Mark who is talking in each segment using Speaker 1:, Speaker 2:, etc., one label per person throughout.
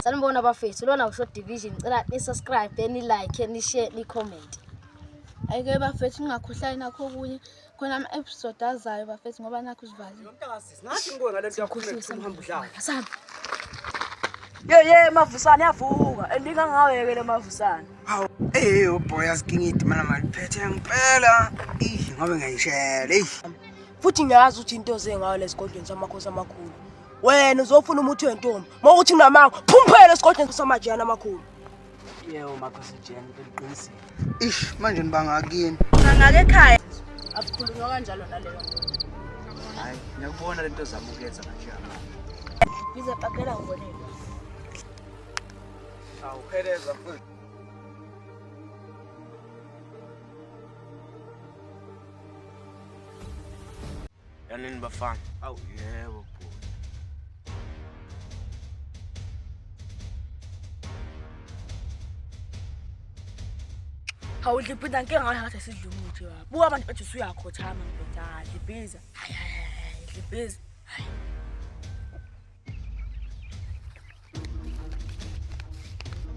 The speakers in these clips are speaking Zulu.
Speaker 1: Sanibona bafethu, lona uShort Division. Ngicela ni-subscribe, ni-like, ni-share, ni-comment.
Speaker 2: Ayike bafethu ningakhohlali nakho okunye khona ama-episode azayo bafethu ngoba nakho sivalile.
Speaker 3: Ngathi ngibuke ngale nto yakho uhamba udlala.
Speaker 1: Asami.
Speaker 4: Ye ye mavusana yavuka andika ngawe ke le mavusana.
Speaker 3: Hawu, eh uboy asikingidi mana maliphethe ngempela. Ih, ngobe ngiyishela. Ey.
Speaker 4: Futhi ngiyazi ukuthi into oze ngayo lesigodlweni samakhosi amakhulu. Wena uzofuna umuthi wentombi. Mawukuthi unamanga, phumphele esigodlweni samajiyana amakhulu.
Speaker 5: Yebo makhosi Jen, uqinisile.
Speaker 3: Ish, manje nibangakini.
Speaker 4: Ngake ekhaya. Akukhulunywa kanjalo naleyo nto.
Speaker 5: Hayi, ngiyakubona lento ozama ukuyenza manje yamanje.
Speaker 4: Biza qagela ngibonele.
Speaker 3: Awu, pheleza mfowethu.
Speaker 6: Yanini bafana.
Speaker 5: Awu yebo bhuti.
Speaker 4: Hawu Dlibhiza ngike ngathi asidle umuthi baba. Buka abantu bathi usuyakhothama ngibheda Dlibhiza. Hayi hayi hayi Dlibhiza. Hayi.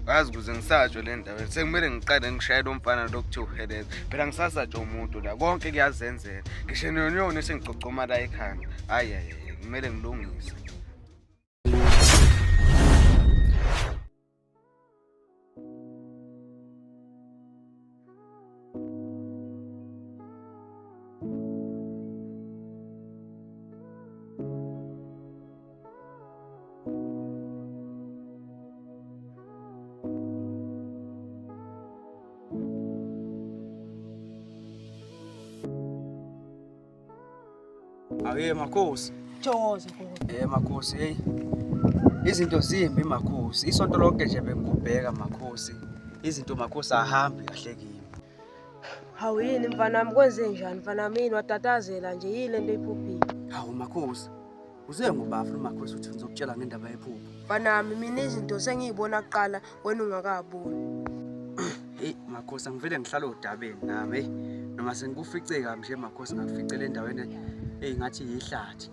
Speaker 6: Ngazi kuze ngisatshwe le ndaba sekumele ngiqale ngishayele umfana lo kuthiwa uheleza phela ngisasatshwe umuntu la konke kuyazenzela ngisho nonyoni sengicocoma la ekhanda hayi hayi kumele ngilungise.
Speaker 5: Awuye makhosi.
Speaker 4: Thokoza gogo.
Speaker 5: Eh makhosi hey. Izinto zimbi makhosi. Isonto lonke nje bengikubheka makhosi. Izinto makhosi ahambi kahle kimi.
Speaker 4: Hawu yini mfana wami kwenze njani mfana wami yini watatazela nje yini lento oyiphuphile?
Speaker 5: Hawu makhosi. Uze ngobafu makhosi uthi ngizokutshela ngendaba yephupho.
Speaker 4: Mfana wami mina izinto sengiyibona kuqala wena ungakaboni.
Speaker 5: Hey makhosi angivele ngihlale odabeni nami hey. Noma sengikufice kabi nje makhosi ngakuficela endaweni eyingathi yihlathi.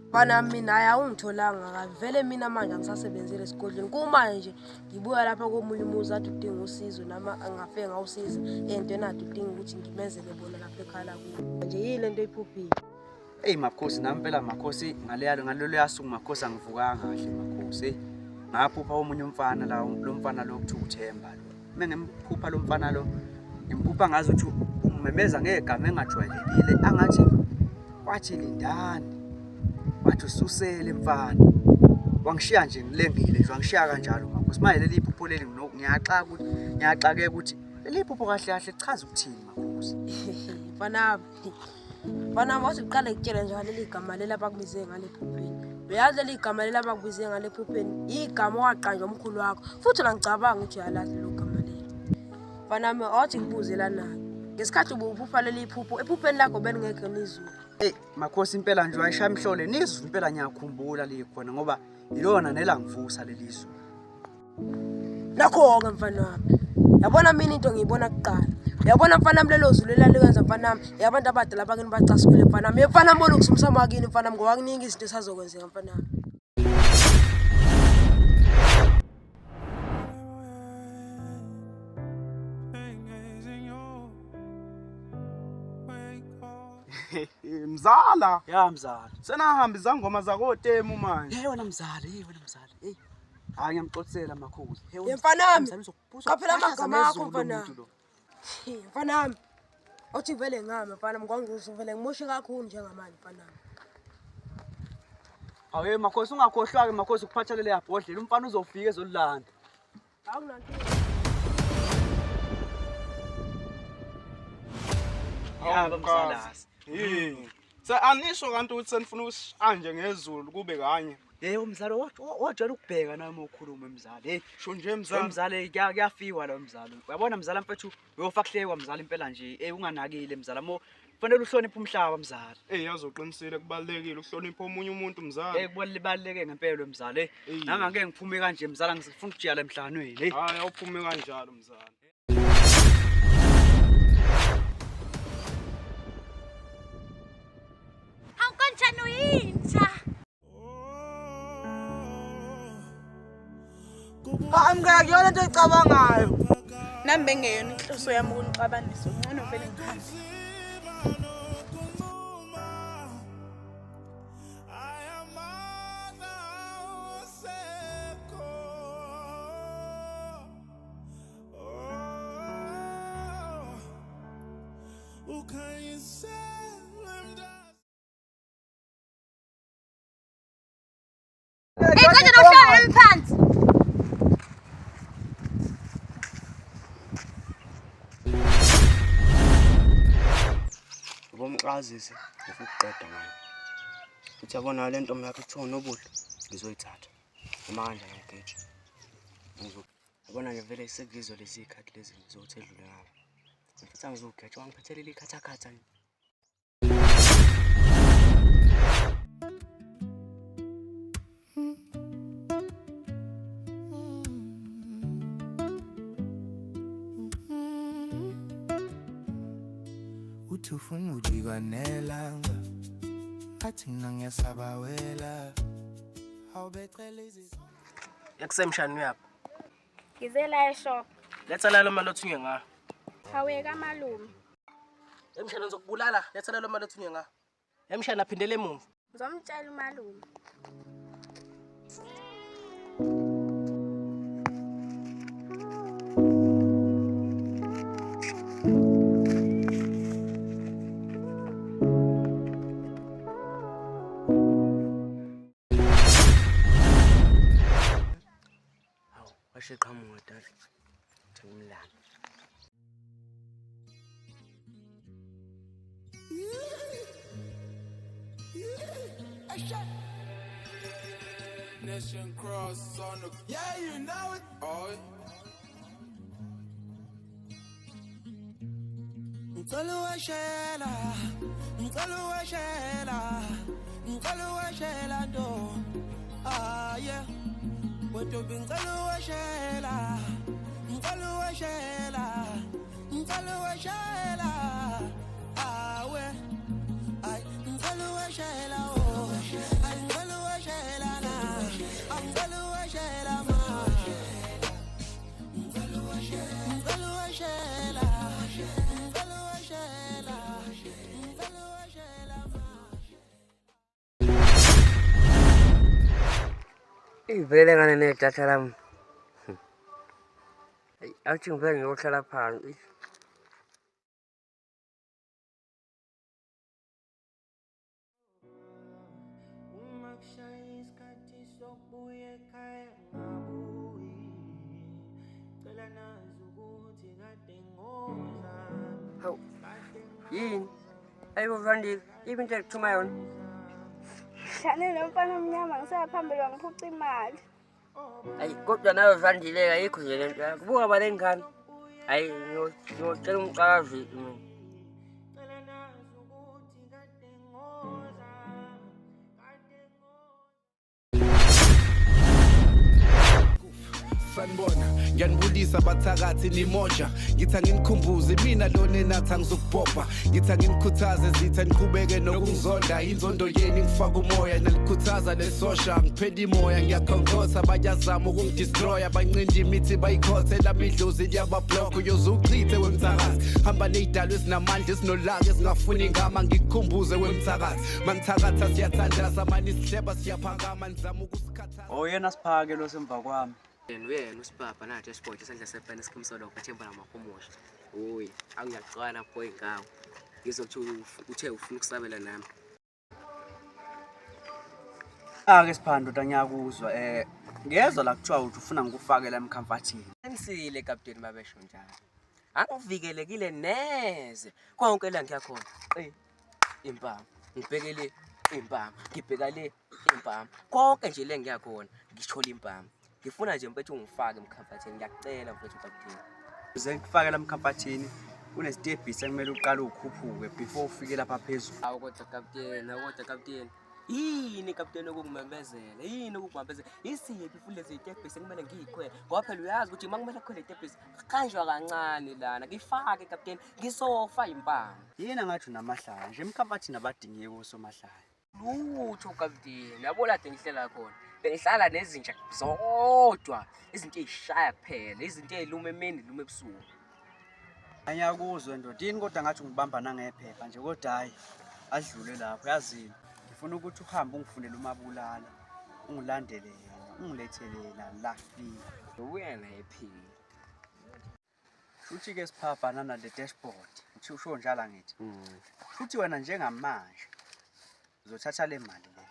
Speaker 4: Mfana mina hayi awungitholanga kabi vele mina manje angisasebenzile esigodlweni kumanje nje ngibuya lapha komunye umuzi athi udinga usizo nami angafike ngawusiza entweni ade udinga ukuthi ngimenzele bona lapha ekhaya lakubo nje yini lento oyiphuphile.
Speaker 5: Eyi makhosi nami phela makhosi ngaleya ngaloluya suku makhosi angivukanga kahle makhosi. Eyi ngaphupha omunye umfana la lo mfana lo kuthiwa uThemba lo. Uma ngimphupha lo mfana lo ngimphupha ngazi ukuthi ungimemeza ngegama engajwayelekile angathi wathi lindani wathi ususele mfana wangishiya nje ngilengile nje wangishiya kanjalo makhosi. Manje leli phupho leli ngiyaxaka ukuthi ngiyaxakeka ukuthi leli phupho kahle kahle lichaza ukuthini makhosi.
Speaker 4: Mfana wami Mfana wami wathi uqale kutshela nje ngaleli gama leli abakubize ngale phupheni. Uyazi leli gama leli abakubize ngale phupheni igama owaqanjwa umkhulu wakho futhi wena ngicabanga ukuthi uyalazi lelo gama lelo. Mfana wami wathi ngibuze lana. Ngesikhathi ubuphupha leli phupho ephupheni lakho belingekho nizulu.
Speaker 5: Eyi makhosi impela nje wayishaya imhlole nizulu impela ngiyakhumbula likhona ngoba ilona nelangivusa leli zulu.
Speaker 4: Nakho-ke mfana wami. Yabona mina into ngiyibona kuqala. Uyabona mfana wami lelo zulu elalikwenza mfana wami. Yabantu abadala bakini bacasukile mfana wami. Mfana wami bolungisa umsamo wakini mfana wami ngoba kuningi izinto esazokwenzeka mfana wami.
Speaker 6: Mzala,
Speaker 5: Ya mzala.
Speaker 6: senahamba izangoma zakotemu manje.
Speaker 5: Hey wena mzala, hey wena mzala. Hey. Hayi ngiyamxoxisela makhosi. Hey
Speaker 4: Ye mfana wami.
Speaker 5: mzala uzokubuza.
Speaker 4: Qaphela amagama akho mfana.
Speaker 5: Umuntu lo.
Speaker 4: Hey, Mfana wami. Othi vele ngami mfana wami ngoba vele ngimoshe kakhulu njengamanje mfana wami.
Speaker 5: Awu hey makhosi ungakhohlwa ke makhosi ukuphatha leli yabhodlela umfana uzofika ezolilanda.
Speaker 4: Awunankinga.
Speaker 5: Yaba mzalazi.
Speaker 6: Yini? Se anisho kanti ukuthi senifuna usishanje ngezulu kube kanye.
Speaker 5: Hey umzalo wajwayela ukubheka nami ukhuluma mzala. Hey
Speaker 6: Sho nje mzala.
Speaker 5: mzala kuyafiwa lo mzala. Uyabona mzala mfethu uyofa kuhlekwa mzala impela nje. Hey unganakile mzala mo kufanele uhloniphe umhlaba mzala.
Speaker 6: Ey yazoqinisile kubalekile ukuhlonipha omunye umuntu mzala.
Speaker 5: Hey kubaluleke ngempela mzala. Hey
Speaker 6: Eyi.
Speaker 5: nami angeke ngiphume kanje mzala ngisifuna ukujiyala emhlanganweni. Hey
Speaker 6: Hayi awuphume kanjalo mzala.
Speaker 1: Hawu kanjani uyintsha?
Speaker 7: Hayi mngeke kuyona into oyicabangayo.
Speaker 2: Nami bengeyona inhloso yami ukunixabanisa, ngcono vele ngihambe.
Speaker 1: Hey, kanjani uhlala nami phansi?
Speaker 8: Ubomxazise ngifuna ukuqeda ngayo. Uthi yabona le ntombi yakho kuthiwa uNobuhle ngizoyithatha. Noma kanjani angigeji. Yabona nje vele sekuyizo lezi zikhathi lezi zokuthi edlule ngapha. Futhi angizukugeja wangiphathelele ikhathakhatha nje.
Speaker 9: Uthi ufuna ujika nelanga athi mina ngiyasabawela awubecela
Speaker 10: Ekusemshani uyaphi?
Speaker 11: Ngize la eshop.
Speaker 10: Letha lalo mali othunywe ngayo.
Speaker 11: Aweka malume.
Speaker 10: Emshani ngizokubulala, letha lalo mali othunywe ngayo. Emshani aphindele emuva.
Speaker 11: Ngizomtshela umalume.
Speaker 8: Hawu, washe qhamuka dad. Thenga umlando.
Speaker 9: Nation cross on the yeah you know it oh Ngicela uwashela, ngicela uwashela, ngicela uwashela ntombi. Ah yeah. Wentombi ngicela uwashela, ngicela uwashela, ngicela uwashela. Ah we. Ay ngicela uwashela oh. Ay ngicela uwashela na. Ngicela uwashela ma. Ngicela uwashela, ngicela uwashela. Ngicela uwashela, ngicela uwashela ma.
Speaker 8: Ivele ngane nedatha lami. Eyi, awuthi ngivele ngiyohlala phansi.
Speaker 9: Uma kushaya isikhathi sokubuya ekhaya ngabuyi cela nazi ukuthi kade ngoza.
Speaker 8: Hawu, yini? Ayibo Vandile, yiphi into ekuthuma yona?
Speaker 11: Hlane nomfana omnyama ngisaya phambili wangiphuca imali.
Speaker 8: Ayi, kodwa nawe Vandile ayikho nje le nto yakho. Buka bale ngane. Ayi, ngiyotshela umqakazi mina.
Speaker 9: Cela nazi ukuthi kade ngoza kade ngoza.
Speaker 12: Sanibona, ngiyanibulisa bathakathi nimoja. Ngithi anginikhumbuze mina lona enathi angizukubhobha. Ngithi anginikhuthaze zitha niqhubeke nokungizonda. Inzondo yenu ingifaka umoya nalikhuthaza lesosha. Ngiphela imoya ngiyakhonkotha bayazama ukungidestroya. Bancinda imithi bayikhothe lami idlozi liyabablock. Uyoze uchithe wemthakathi. Hamba ney'dalo ezinamandla ezinolaka ezingafuni ngama ngikukhumbuze wemthakathi. Manithakatha siyathandaza mani isihleba siyaphakama nizama ukusikhathaza.
Speaker 5: Oyena siphake lo semva kwami.
Speaker 13: Yena uyena usibhabha nathi esibhoje isandla sepene esikhumsolo kwathemba namahumusha. Uy, angiyaqala boy ngawo. Ngizokuthi uthe ufuna ukusabela nami.
Speaker 5: Ake siphando ndoda ngiyakuzwa ngiyezwa la kuthiwa uthi ufuna ngikufakela emkhamfathini.
Speaker 13: Qinisile kapteni babesho njalo. Angivikelekile neze. Konke la ngiyakhona. Qi impama. Ngibheke le impama. Ngibheka le impama. Konke nje le ngiyakhona ngithola impama. Ngifuna nje mfethu ungifake emkhamfathini. Ngiyakucela mfethu kapteni.
Speaker 5: Uze ngikufakela emkhamfathini kunezitebhisi ekumele uqale ukhuphuke before ufike lapha phezulu.
Speaker 13: Awu kodwa kapteni, awu kodwa kapteni. Yini kapteni okungimemezela? Yini okungibambezela? Isiphi futhi lezi zitebhisi ekumele ngiyikhwele? Ngoba phela uyazi ukuthi uma kumele kukhwele itebhisi kuhanjwa kancane lana. Ngifake kapteni, ngisofa impama.
Speaker 5: Yini angathi unamahlaya nje emkhamfathini abadingeki osomahlaya.
Speaker 13: Lutho kapteni, yabo lade ngihlela khona. Bengihlala nezinja zodwa, izinto ey'shaya kuphela, izinto ey'luma emini ziluma ebusuku.
Speaker 5: Angiyakuzwa ndoda yini kodwa ngathi ungibamba nangephepha nje kodwa hhayi adlule lapho yazini. Ngifuna ukuthi uhambe ungifunele umabulala ungilandele yena ungilethele yena la kimi.
Speaker 13: Ubuya naye phila.
Speaker 5: Shuthi-ke siphabhana nale dashboard ngithi usho njalo angithi. Shuthi wena njengamanje uzothatha le mali le.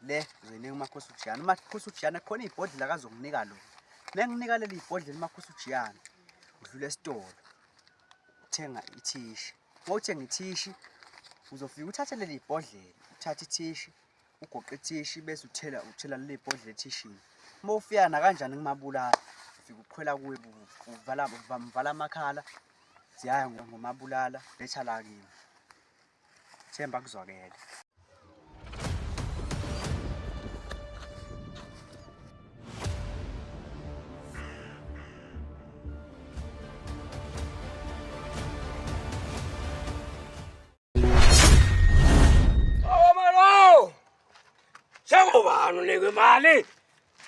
Speaker 5: Le uzoyinika uMakhosi uJiyane. UMakhosi uJiyane khona ibhodlela akazokunika lona. Menginika leli ibhodlela uMakhosi uJiyane udlula esitolo uthenga ithishi. Uma uthenga ithishi uzofika uthathe leli bhodlela, uthathe ithishi ugoqe ithishi bese uthela uthela leli bhodlela ethishini. Uma ufika nakanjani kumabulala ufika ukhwela kuye uvala uvala amakhala ziyaya ngomabulala letha la kimi. Themba kuzwakele.
Speaker 13: Awamalo! Sengubani unikwe imali?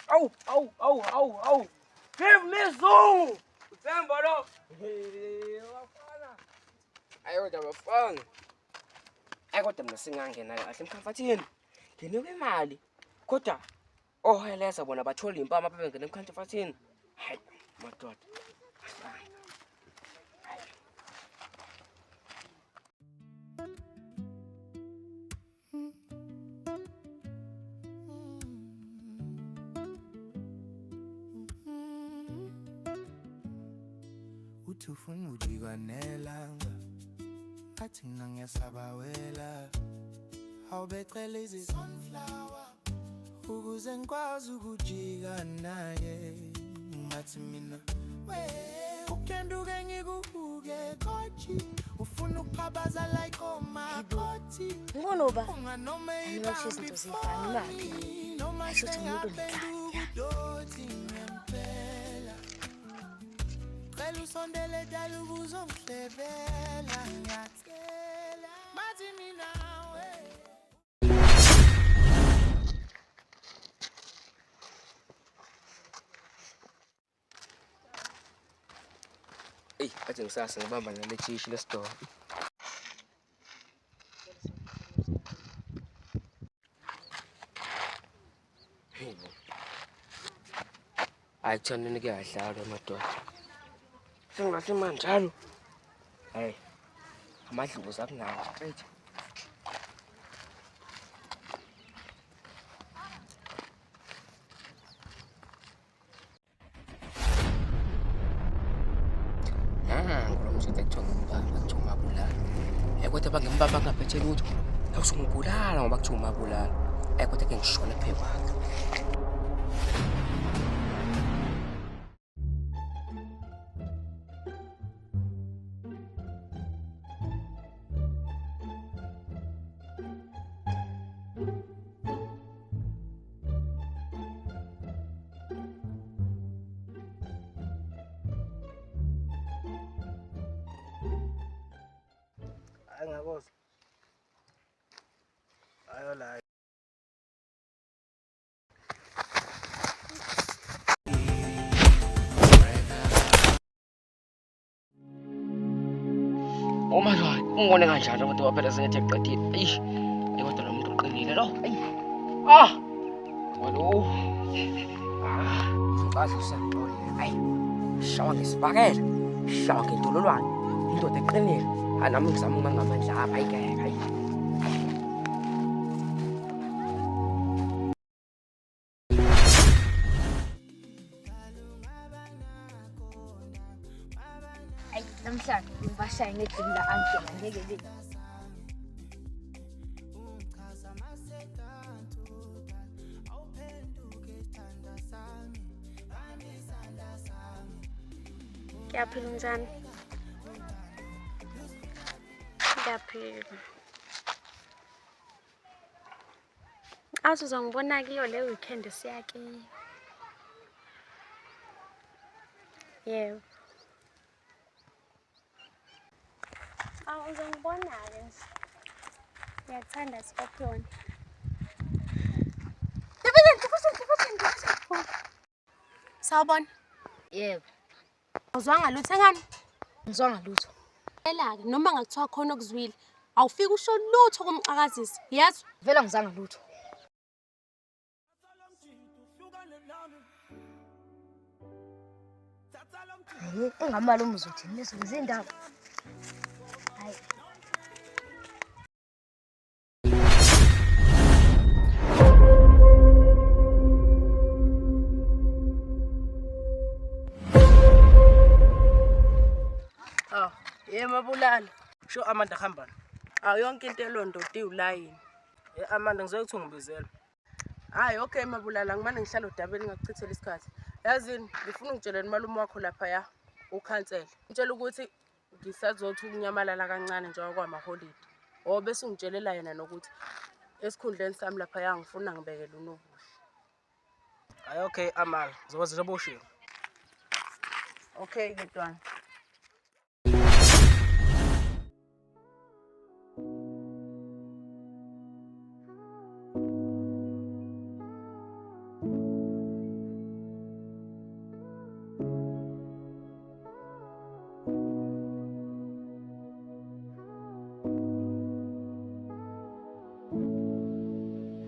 Speaker 13: Awu, awu, awu, awu, awu. Give me Zungu. Uthemba lo. Hey, bafana. Ayi kodwa bafana. Ayi kodwa mina singangena kahle emkhamfathini. Nginikwe imali. Kodwa oheleza bona bathola impama bebengena emkhamfathini. Hayi, madoda.
Speaker 9: Uthi ufuna ujika nelanga athi mina ngiyasabawela awubecela izi-sunflower ukuze ngikwazi ukujika naye ngathi mina we uphenduke ngikubuke kochi ufuna ukuphabaza like omakoti
Speaker 1: Ngibona uba
Speaker 9: unganoma
Speaker 1: angingasho izinto zifana imaphi.
Speaker 9: noma
Speaker 1: Asho ukuthi umuntu unekhaya.
Speaker 9: sengaphenduka ngempela cela usondele dala ukuzongihlebela ngiyacela bathi mina we
Speaker 13: Eyi, kade ngisase ngibamba nale thishi lesitolo. Hey bo. Hayi kuthiwa kuyadlalwa madoda. Sengahle manjalo. Hey. Amadlozi akunawo straight. Nangu lo mshado kuthiwa ngumbamba kuthiwa umabulala. Kodwa bangimbamba ngaphethe lutho. Awusungibulala ngoba kuthiwa umabulala. Kodwa ke ngishona phe kwakhe.
Speaker 10: Hayi ngiyakuzwa. Hayi la.
Speaker 13: Oh my god, ungibone kanjani abantu waphela sengithi eqedile. Eish. Ayi kodwa lo muntu uqinile lo. Ayi. Ah. Walo. Ah, ngicazi usaxolile. Ayi. Shawa ngesibhakela. Shawa ngentololwane. Indoda eqinile. Hayi nami ngizama uma ngamandla ami. Ayi ngeke, ayi.
Speaker 1: Ayi namhlanje ngibashaye ngedini la angela ngeke le.
Speaker 11: Ngiyaphila unjani? Ngiyaphila. Azi uzongibona kiyo le weekend siya kiyo. Yebo. Awu uzongibona-ke nje. Ngiyakuthanda Scorpion.
Speaker 14: Sawubona.
Speaker 1: Yebo.
Speaker 14: Awuzwanga lutho engani?
Speaker 1: Ngizwanga lutho.
Speaker 14: Ela-ke noma ngakuthiwa khona okuzwile. Awufiki usho lutho kumxakazisi. Yezwa?
Speaker 1: Vele angizwanga lutho. Hayi, engamalume uzothini lezo izindaba. Hayi.
Speaker 10: Ah, ye mabulala.
Speaker 15: Sho Amanda hambani.
Speaker 10: Awu yonke into elondoda iwulayini.
Speaker 15: Ye Amanda ngizoke kuthiwa ngibizela.
Speaker 10: Hhayi okay mabulala ngimane ngihlale odabeni ngingakuchithela isikhathi. Yazini ngifuna ungitsheleni umalume wakho laphaya ukhansela. Ngitshela ukuthi ngisazothi ukunyamalala kancane njengoba kwamaholide. O bese ungitshelela yena nokuthi esikhundleni sami laphaya ngifuna ngibekele uNobuhle.
Speaker 15: Hayi okay Amala, ngizokwenza njengoba ushilo.
Speaker 10: Okay ke ntwana.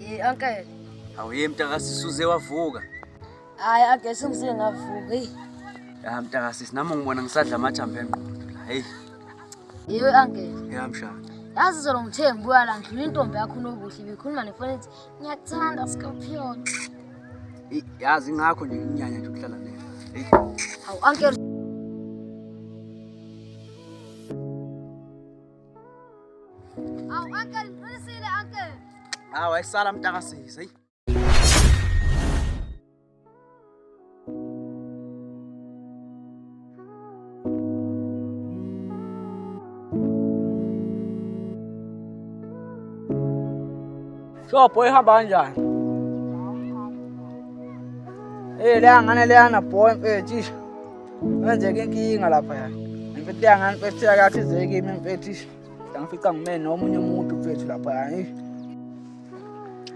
Speaker 1: Eh uncle.
Speaker 5: Hawu ye mntakasisi uze wavuka.
Speaker 1: Hayi uncle sengise ngavuka. Hey.
Speaker 5: Ya mntakasisi nami ngibona ngisadla amathambo engqondo la. Hey.
Speaker 1: Yewe uncle.
Speaker 5: Ya mshana.
Speaker 1: Yazi izolo ngithe ngibuya la ngidlula intombi yakho uNobuhle ibikhuluma nefoni ethi ngiyakuthanda Scorpion.
Speaker 5: Yazi ngakho nje nginyanya nje ukuhlala naye. Hey.
Speaker 1: Hawu uncle. Hawu uncle ngiqinisile uncle.
Speaker 5: Hawu ayisala mntakasisi. Hey.
Speaker 7: Sho boy ihamba kanjani? Eh leya ngane leyana boy mfethu ish. Kwenzeka inkinga lapha ya. Mfethu leya ngane mfethu yakathi ize kimi mfethu ish. Ngifica ngime nomunye umuntu mfethu lapha ya. Ish.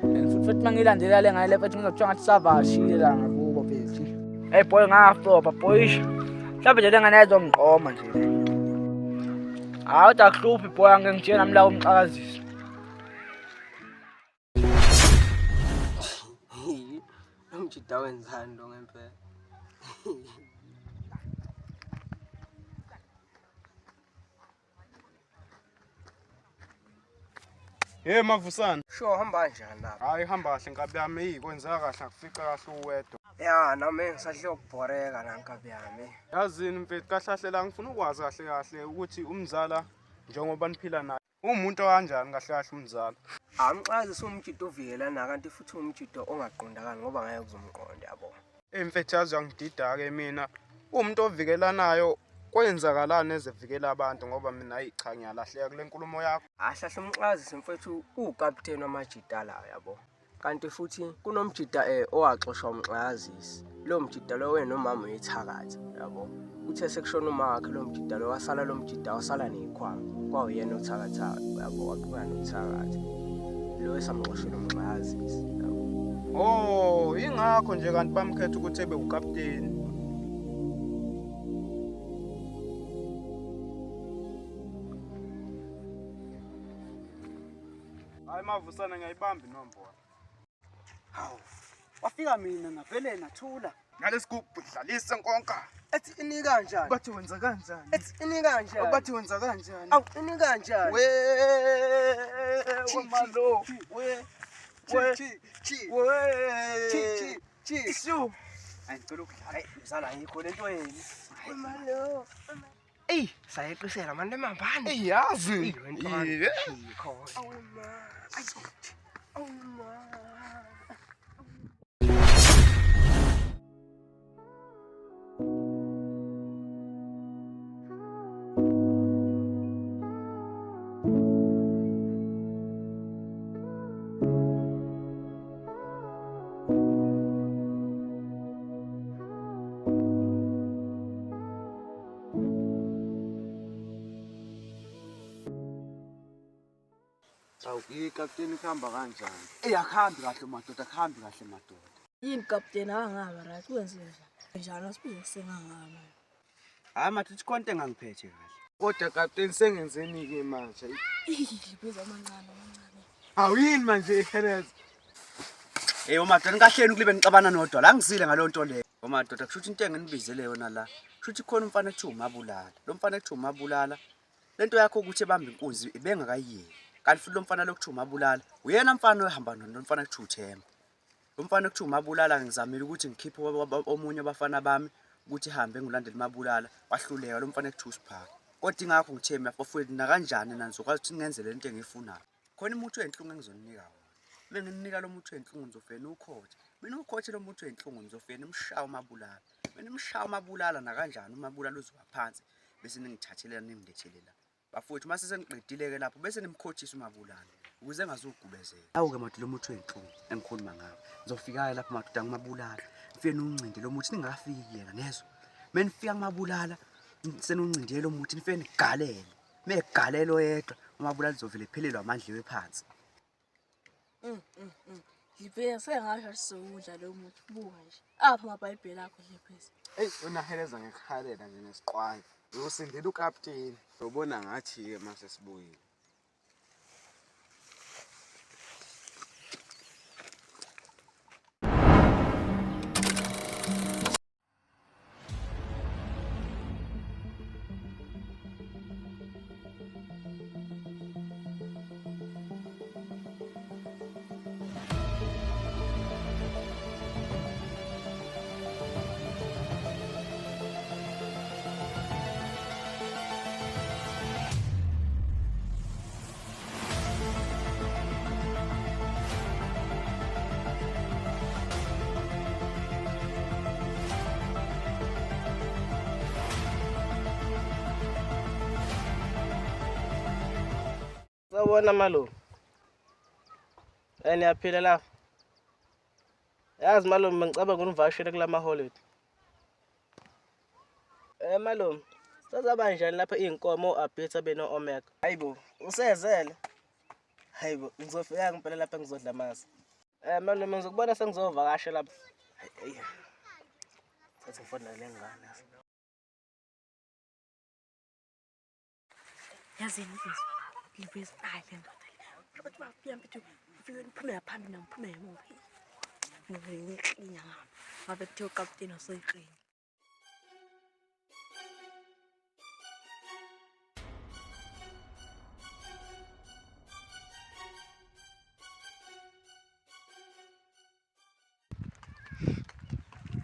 Speaker 7: And futhi futhi mangilandela le ngane le mfethu ngizothiwa ngathi savashile la ngakubo mfethu. Hey boy ngaflopha boy ish. Mhlawumbe nje le ngane ayizongiqoma nje le. Hayi kodwa akuhluphi boy angeke ngitshela nami la umxakazisi.
Speaker 13: Umjida wenzani lo ngempela?
Speaker 6: Hey Mavusana.
Speaker 13: Sho hamba kanjani lapha?
Speaker 6: Hayi hamba kahle nkabi yami eyi kwenzeka kahle akufica kahle uwedwa.
Speaker 13: Ya nami ngisadle ukubhoreka la nkabi yami.
Speaker 6: Yazini mfethu kahle kahle la ngifuna ukwazi kahle kahle ukuthi umzala njengoba niphila naye uwumuntu okanjani kahle kahle umzala.
Speaker 13: Amxazi umjido ovikelana kanti futhi umjido ongaqondakali ngoba ngeke uzumqonde yabo.
Speaker 6: Eyi mfethu yazi uyangidida-ke mina. Uwumuntu ovikelanayo kwenzakalani ezevikela abantu ngoba mina ayi cha ngiyalahleka kule nkulumo yakho.
Speaker 13: Ahlahle umxazisi mfethu uwukaputeni wamajita la yabo. Kanti futhi kunomjita owaxoshwa umxazisi. Lo mjita lo wenomama uyithakatha yabo. Uthe sekushona umakhe lo mjita lo wasala lo mjita wasala nezikhwama. Kwawuyena othakathayo yabo waqhubeka nokuthakatha. Lo esamxoshela umxazisi yabo.
Speaker 6: Oh, ingakho nje kanti bamkhetha ukuthi ebe ukapteni. Hayi Mavusana ngiyayibamba inombolo.
Speaker 5: Hawu. Wafika mina ngavele ngathula.
Speaker 6: Nalesigubhu dlalisa nkonka.
Speaker 13: Ethi ini kanjani?
Speaker 6: Bathi wenza kanjani?
Speaker 13: Ethi ini kanjani?
Speaker 6: Bathi wenza kanjani?
Speaker 13: Awu ini kanjani?
Speaker 6: We wemalo we we we
Speaker 13: chi chi
Speaker 6: Ishu.
Speaker 5: Hayi ngicela ukudlala. Hayi mzala ayikho lento yenu.
Speaker 13: Wemalo. Eyi sayeqisela manje mambane.
Speaker 6: Eyi yazi.
Speaker 13: Awu ma. Awu ma.
Speaker 6: Awu, ikapteni kuhamba kanjani?
Speaker 5: Eyi akuhambi kahle madoda, akuhambi kahle madoda.
Speaker 16: Yini kapteni angaba right kwenze njani? Njani asibuze kusengangaba.
Speaker 5: Hayi madoda ikhona into engangiphethe kahle.
Speaker 6: Kodwa kapteni sengenzeni-ke manje?
Speaker 16: Dliphezi amancane amancane.
Speaker 6: Hawu yini manje iheleza?
Speaker 5: Hey omadoda nikahleni ukulibe nixabana nodwa la ngizile ngaleyo nto leyo. Omadoda kusho ukuthi into enginibizele yona la. Kusho ukuthi khona umfana ekuthiwa uMabulala. Lo mfana ekuthiwa uMabulala lento yakho ukuthi ebambe inkunzi ibengakayiyeki. Kanti futhi lo mfana lokuthiwa uMabulala uyena mfana ohamba no mfana ekuthiwa uThemba. Lo mfana ekuthiwa uMabulala ngizamile ukuthi ngikhiphe omunye wabafana bami ukuthi ihambe ngilandele uMabulala wahluleka lo mfana ekuthiwa uSiphaka. Kodwa ingakho ngithe mina bafowethu nakanjani na nizokwazi ukuthi ningenzele lento engiyifunayo. Khona umuthi wenhlungu engizoninika wona. Uma ngininika lo muthi wenhlungu nizofike niwukhothe. Mina uwukhothe lo muthi wenhlungu nizofike nimshaye uMabulala. Mina nimshaye uMabulala nakanjani uMabulala uzowa phansi bese ningithathela ningilethele la. Bafowethu uma seseniqedile-ke lapho bese nimkhothisa uMabulala ukuze engazugubezela. Awu-ke madoda lo muthi wenhlungu engikhuluma ngawo. Nizofika-ke lapho madoda ngumabulala. Nifike niwuncinde lo muthi ningakafiki yena nezwa. Uma nifika kumabulala seniwuncindile lo muthi nifike nigalele. Megalela oyedwa uMabulala uzovele ephelelwe amandla ewe phansi.
Speaker 16: Dliphezi sengasho sizokudla lo muthi buka nje. Apha amabhayibheli akho Dliphezi.
Speaker 6: Eyi wena heleza ngikuhalela nje nesiqwayi. Uyosindela ukapteni. Ubona ngathi-ke mase sibuyile.
Speaker 15: Sawubona malume. Eh niyaphila lapha. Yazi malume ngicabanga univakashele kulama holiday. Eh malume, sazaba njani lapha iy'nkomo o-Abita beno-Omega? Hayibo, usezele? Hayibo, ngizofika ngempela lapha ngizodla amasi. Eh malume ngizokubona sengizovakasha lapha. Hayi. Thatha ngifona le ngane.
Speaker 16: Yazini mfethu, ngibuyisa hayi le ndoda le. Bathi bafika mfethu, ufike niphume ngaphambili nangiphume ngemuva. Ngivele ngiklinya ngapha. Ngabe kuthiwa ukapteni usoyiklinya.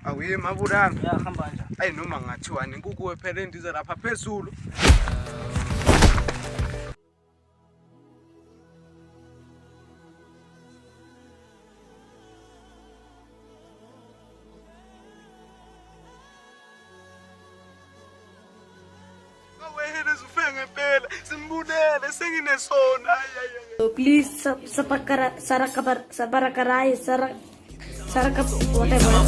Speaker 6: Awuye mabulala.
Speaker 15: Ya hamba kanjani?
Speaker 6: Ayi noma ngathiwani inkukhu phela endiza lapha phezulu. Aweheleza ufe ngempela simbulele senginesona. Ay, ay, ay.
Speaker 17: Please sub sarakar sarakar whatever.